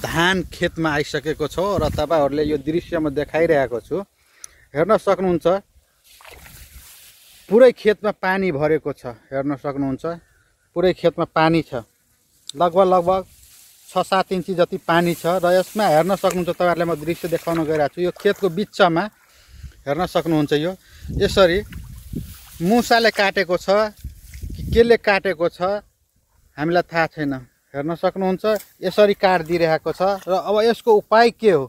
धान खेतमा आइसकेको छ र तपाईहरुले यो दृश्यमा देखाइरहेको छु। हेर्न सक्नुहुन्छ पुरै खेतमा पानी भरेको छ। हेर्न सक्नुहुन्छ पुरै खेतमा पानी छ। लगभग 6-7 इन्ची जति पानी छ र यसमा हेर्न सक्नुहुन्छ तपाईहरुले म दृश्य देखाउन गइरहेको छु। यो खेतको बिचमा हेर्न सक्नुहुन्छ यो यसरी मुसाले काटेको छ कि केले काटेको छ हामीलाई थाहा छैन। हेर्न सक्नुहुन्छ यसरी काट दिइरहेको छ र अब यसको उपाय के हो?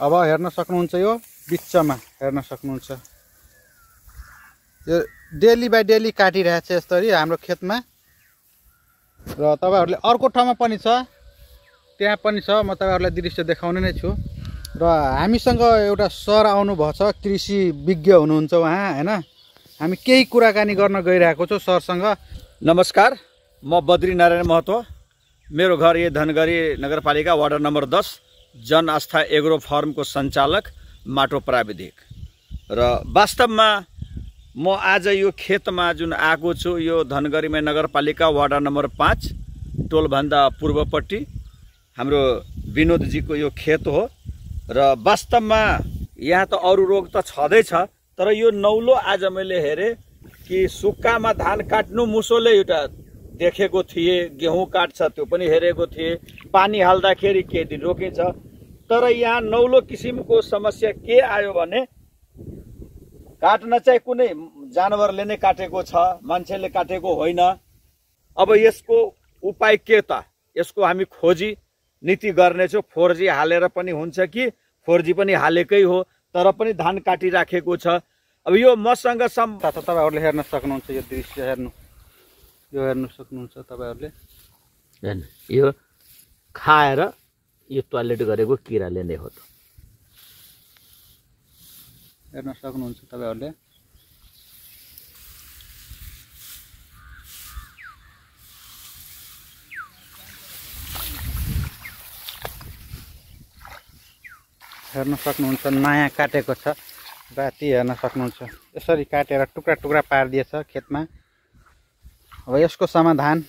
अब हेर्न सक्नुहुन्छ यो बिचमा हेर्न सक्नुहुन्छ यो डेली बाइ डेली काटिरहेछ यसरी हाम्रो खेतमा। र तपाईहरुले अर्को ठाउँमा पनि छ, त्यहाँ पनि छ, म तपाईहरुलाई दृश्य देखाउने नै छु। र हामीसँग एउटा सर आउनु भएको छ, कृषि विज्ञ हुनुहुन्छ उहाँ हैन। हामी केही कुराकानी गर्न गइरहेको छौं सरसँग। नमस्कार, म बद्रीनारायण महतो। मेरो घर यही धनगढी नगरपालिका वार्ड नम्बर 10 जन आस्था एग्रो फार्मको सञ्चालक माटो प्राविधिक। र वास्तवमा म आज यो खेतमा जुन आएको छु यो धनगढीमा नगरपालिका वार्ड नम्बर 5 टोलभन्दा पूर्वपट्टि हाम्रो विनोदजीको यो खेत हो। र वास्तवमा यहाँ त अरू रोग त छँदैछ, तर यो नौलो आज मैले हेरेँ कि सुक्कामा धान काट्नु मुसोले एउटा देखेको थिएँ, गेहूँ काट्छ त्यो पनि हेरेको थिएँ, पानी हाल्दाखेरि केही दिन रोकिन्छ। तर यहाँ नौलो किसिमको समस्या के आयो भने काट्न चाहिँ कुनै जानवरले नै काटेको छ, मान्छेले काटेको होइन। अब यसको उपाय के त? यसको हामी खोजी नीति गर्नेछौँ। 4G हालेर पनि हुन्छ कि 4G पनि हालेकै हो, तर पनि धान काटिराखेको छ। अब यो मसँग तपाईहरुले हेर्न सक्नुहुन्छ यो दृश्य हेर्नु, यो हेर्न सक्नुहुन्छ तपाईहरुले। हैन यो खाएर यो टोयलेट गरेको किराले नै हो त। हेर्न सक्नुहुन्छ तपाईहरुले। हेर्न सक्नुहुन्छ नयाँ काटेको छ, राति हेर्न सक्नुहुन्छ यसरी काटेर टुक्रा टुक्रा पारिदिएछ खेतमा। अब यसको समाधान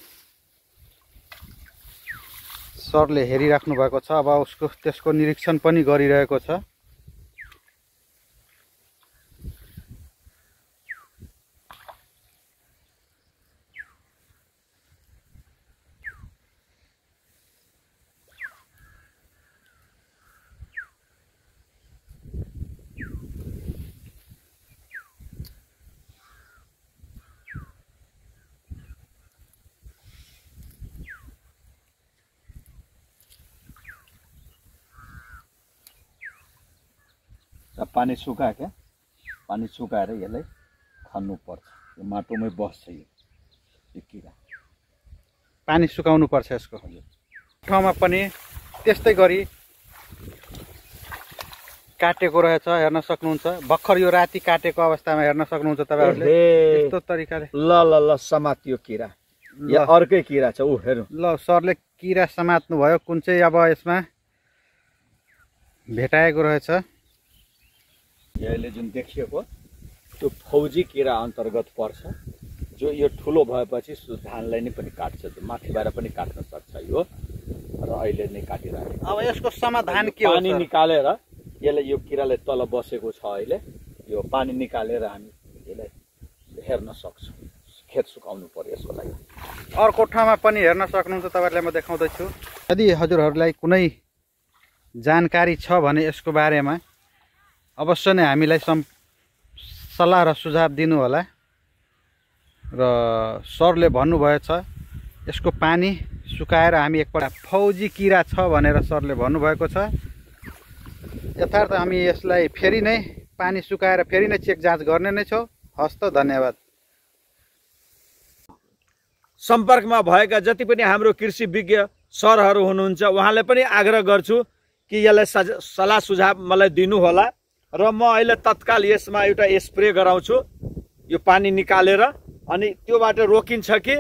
सरले हेरिराख्नु भएको छ। अब त्यसको निरीक्षण पनि गरिरहेको छ। पानी सुकायो क्या, पानी सुकाएर यसलाई खन्नु पर्छ। यो माटोमै बस्छ यो किरा। पानी सुकाउनु पर्छ यसको। ठाउँमा पनि त्यस्तै गरी काटेको रहेछ हेर्न सक्नुहुन्छ। भर्खर यो राति काटेको अवस्थामा हेर्न सक्नुहुन्छ तपाईहरुले यस्तो तरिकाले। ल समात्यो किरा, या अर्कै किरा छ उ हेर्नु। ल सरले किरा समात्नु भयो, कुन चाहिँ अब यसमा भेटाएको रहेछ। यसले जुन देखिएको त्यो फौजी किरा अन्तर्गत पर्छ, जो यो ठुलो भएपछि धानलाई नै पनि काट्छ, त्यो माथिबाट पनि काट्न सक्छ यो। र अहिले नै काटिरहेको। अब यसको समाधान के हो? पानी निकालेर यसले यो किराले तल बसेको छ, अहिले यो पानी निकालेर हामी यसलाई हेर्न सक्छौँ। खेत सुकाउनु पर्यो यसको लागि। अर्को ठाउँमा पनि हेर्न सक्नुहुन्छ तपाईहरुलाई म देखाउँदैछु। यदि हजुरहरूलाई कुनै जानकारी छ भने यसको बारेमा अवश्य नै हामीलाई सल्लाह र सुझाव दिनु होला। र सरले भन्नुभएछ यसको पानी सुकाएर हामी एकपल्ट फौजी किरा छ भनेर सरले भन्नुभएको छ। यथार्थ हामी यसलाई फेरि नै पानी सुकाएर फेरि नै चेक जाँच गर्ने नै छौँ। हस्त धन्यवाद। सम्पर्कमा भएका जति पनि हाम्रो कृषि विज्ञ सरहरू हुनुहुन्छ उहाँले पनि आग्रह गर्छु कि यसलाई सल्लाह सुझाव मलाई दिनु होला। र म अहिले तत्काल यसमा एउटा स्प्रे गराउँछु यो पानी निकालेर, अनि त्योबाट रोकिन्छ कि